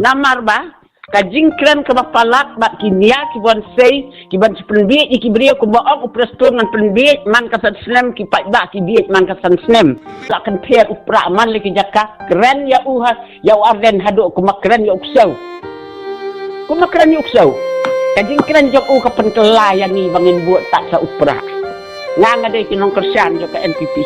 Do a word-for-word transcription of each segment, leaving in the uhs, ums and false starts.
Namar ba ka jingkren kaba palat bad ki nia ki ban sei, ki ban pynbiej ïa ki briew, kumba ong u Prestone ngan pynbiej man ka san snem, ki paidbah ki biej man ka san snem. La kynthei u Prah man la ki jaka, kren ïa u ha, ïa u Ardent haduh kumba kren ïa u Ksew. Kumba kren ïa u Ksew. Ka jingkren jong u ka pynkylla ïa ngi ba ngin bud tak sa u Prah. Nga nga dei ki nongkyrshan jong ka N P P.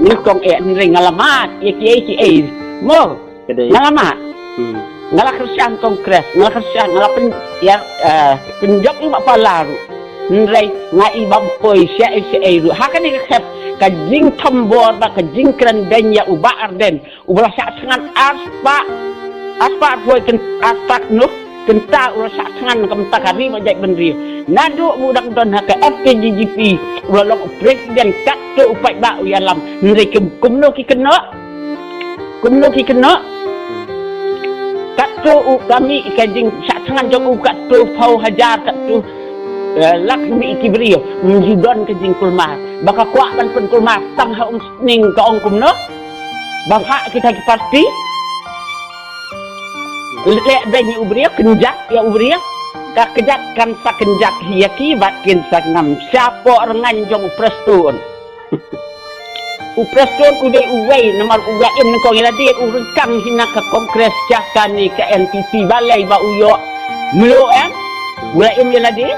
Nyngkong eh hynrei nga la mad ïa kiei kiei. Mo. Ka dei. Nga la mad. Hmm. Nga la kyrshan Congress, nga la kyrshan, nga la pyn, ïa, eh, pynjop ïa u Bah Pala ruh. Hynrei nga i bam poi shaei shaei ruh. Ha kane ka khep ka jingthombor bad ka jingkren beiñ ïa u Bah Ardent. U ba la shah thngan arspah, arspah poi kyn, arspah noh kynta u la shah thngan na ka bynta ka ri bad jaitbynriew. Naduh u dang don ha ka F K J G P, u la long u president, katto u paidbah u ïalam. Hynrei kum, kumno ki kynnoh? Kumno ki kynnoh? Katto u ka mih ka jingshah thngan jong u, katto phew hajar, katto, eh, lak mih ki briew. Ym ju don ka jingkulmar. Ba ka kwah ban pynkulmar tang ha umsning ka ong kumno? Ba phah kita ki parti. Leh beiñ ïa u briew, kynjat ïa u briew. Ka kjat kan sa kynjat hi ïa ki bad kin sa ngam. Shapoh rngan jong u Prestone. U Prestone u dei uwei namar u la im, nyngkong ïa lade u ryngkang hi na ka Congress, jaka ne ka N P P, balei ba u ïoh mluh, em? U la im ïa lade.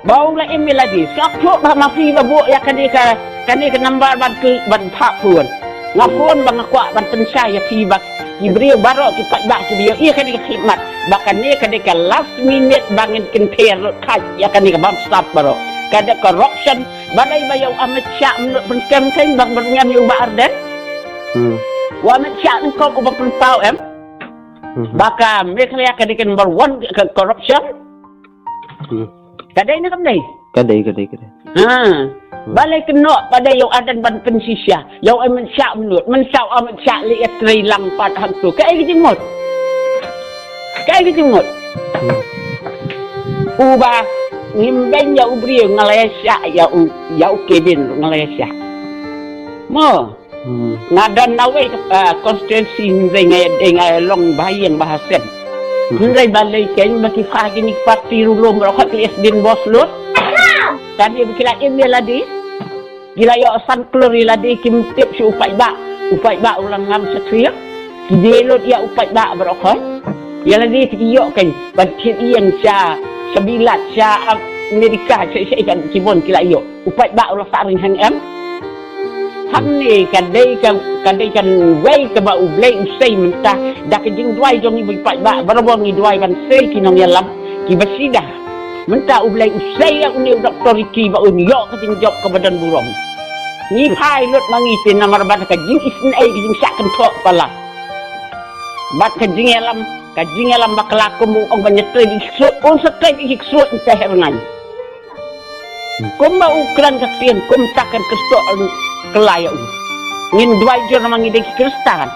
Ba u la im ïa lade. Sngap thok ba ma phi ba buh ïa kane ka, kane ka number ban ki, ban phah phone. Nga phone ba nga kwah ban pynshai ïa phi ba ki briew baroh ki paidbah ki briew ïa kane ka khidmat. Ba kane ka dei ka last minute ba ngin kynther lut khat ïa kane ka bamsap baroh. Ka dei corruption. Balei ba ïa u Amit Shah ym nud pynkem kein ba ngin ïa u Bah Ardent. Hmm. U Amit Shah nyngkong uba pynpaw, em. Hmm. Ba ka Meghalaya ka dei ka number one ka corruption. Hmm. Ka dei ne kam dei? Ka dei, ka dei, ka dei. Ha. Hmm. Balei kynnoh, balei ïa u Ardent ban pynshisha. Ïa u Amit Shah mynta. Mynta u Amit Shah leh ïatrei lang pat hangto. Kaei ka jingmut? Kaei ka jingmut? Hmm. Uba ngim beiñ ïa u briew nga la ïa shah ïa u, ïa u Kevin nga la ïa shah. Mo. Hmm. Nga don na wei, ah, constituency hynrei nga, eh, nga long ba ha ïing ba ha sem. Hmm. Hynrei balei kein ba ki pha kine ki parti ruh lum ruh ki sdien bos lut. Kane ba ki la im ïa lade. Ki la ïoh san klur ïa lade, kim tip sha u paidbah. U paidbah u la ngam sha khlieh. Ki dei lut ïa u paidbah baroh khoit. Ïa lade ki ïoh kein ban thied ïing sha, sha Bilat, sha Amerika, sha, sha, sha, ki bun ki la ïoh. U paidbah u la sah ring hang em. Hangne ka dei ka, ka dei kawei kaba U Blei u sei mynta. Da ka jingduwai jong ngi ba u paidbah, barabor ngi duwai ban sei ki nongïalam kiba sida. Mynta U Blei u sei ïa une u Doktor Ricky ba un ïoh ka jingjop kaba don burom. Ngi phai lut ma ngi te namar ba ka jingisynei, ka jingshah kynthoh palat. Bad ka jingïalam, ka jingïalam bakla kum u ong ban ïatrei da ki ksuid, un sa trei da ki ksuid mynta ha rngan. Kumba u kren ka ktien, kumta kan Kristo kylla ïa u. Ngin duwai jur namar ngi dei ki Khristan.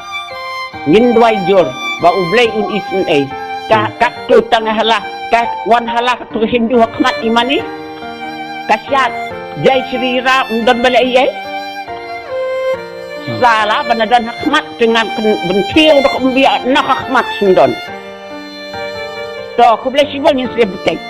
Ngin duwai jur ba U Blei un isynei. Ka, katto tang ha la, ka wan ha la katto Hindu ha khmat i mane. Ka shad Jai Shri Ram, ym don ba leh ei ei. Sa la ba na don ha khmat te ngan kynbynthiew da ka umbiah na ka khmat sngewdon. To, khublei shibun, ngin sa ïa bteng.